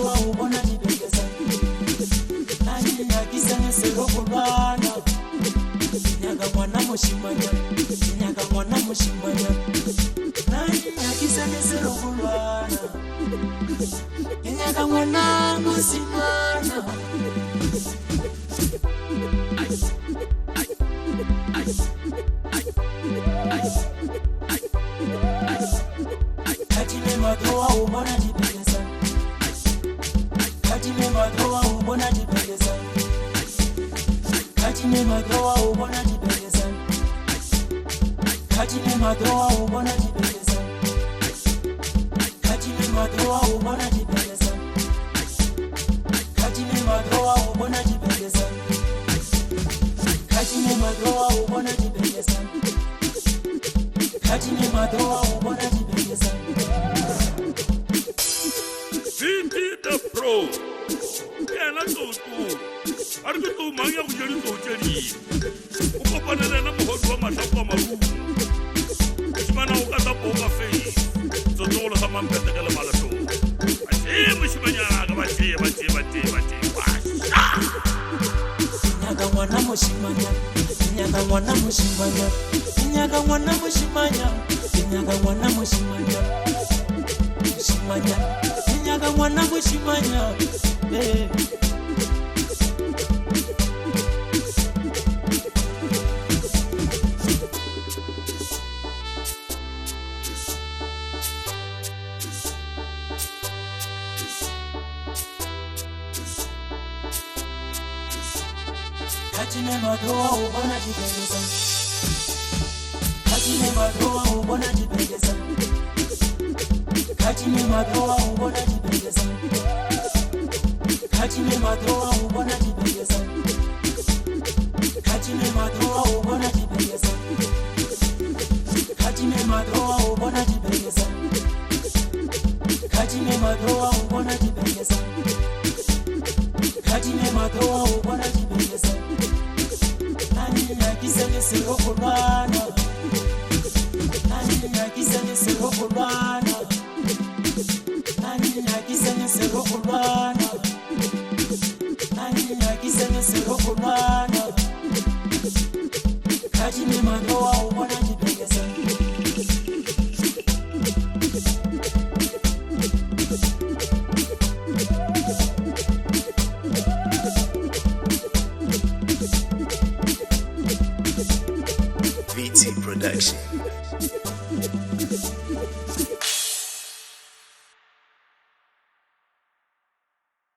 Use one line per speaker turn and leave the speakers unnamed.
madroa o bona dibekesa. Nna ke nyakisane serogolwana. Ke nyaka ngwana mošimanyana. Ke nyaka ngwana mošimanyana. Nna ke nyakisane serogolwana. Ke nyaka ngwana mosimana. Khatime madroa o bona dibekesa. Khatime madroa o bona dibekesa. Khatime madroa o bona dibekesa. Khatime madroa o bona dibekesa. Khatime madroa o bona dibekesa. Khatime madroa o bona dibekesa. Khatime madroa o bona dibekesa. Khatime madroa o bona dibekesa.
VP the Pro ke yena tsotso a re ke tou mang ya go ja ditlou tše dingwe o kopane le yena mogodu wa mahlapo a marumo mošimana o ka tapo o ka face tsotsogolo sa mampete ka lebalatlong ba tšee mošimanyana ka ba tšee ba tšee ba tšee ba tšee ba ša
Ke nyaka ngwana mošimanyana. Ke nyaka ngwana mošimanyana. Ke nyaka ngwana mošimanyana. Ke nyaka ngwana mošimanyana. Mošimanyana. Ke nyaka ngwana mošimanyana. Eh. Khatime madroa o bona dibekesa. Khatime madroa o bona dibekesa. Khatime madroa o bona dibekesa. Khatime madroa o bona dibekesa. Khatime madroa o bona dibekesa. Khatime madroa o bona dibekesa. Khatime madroa o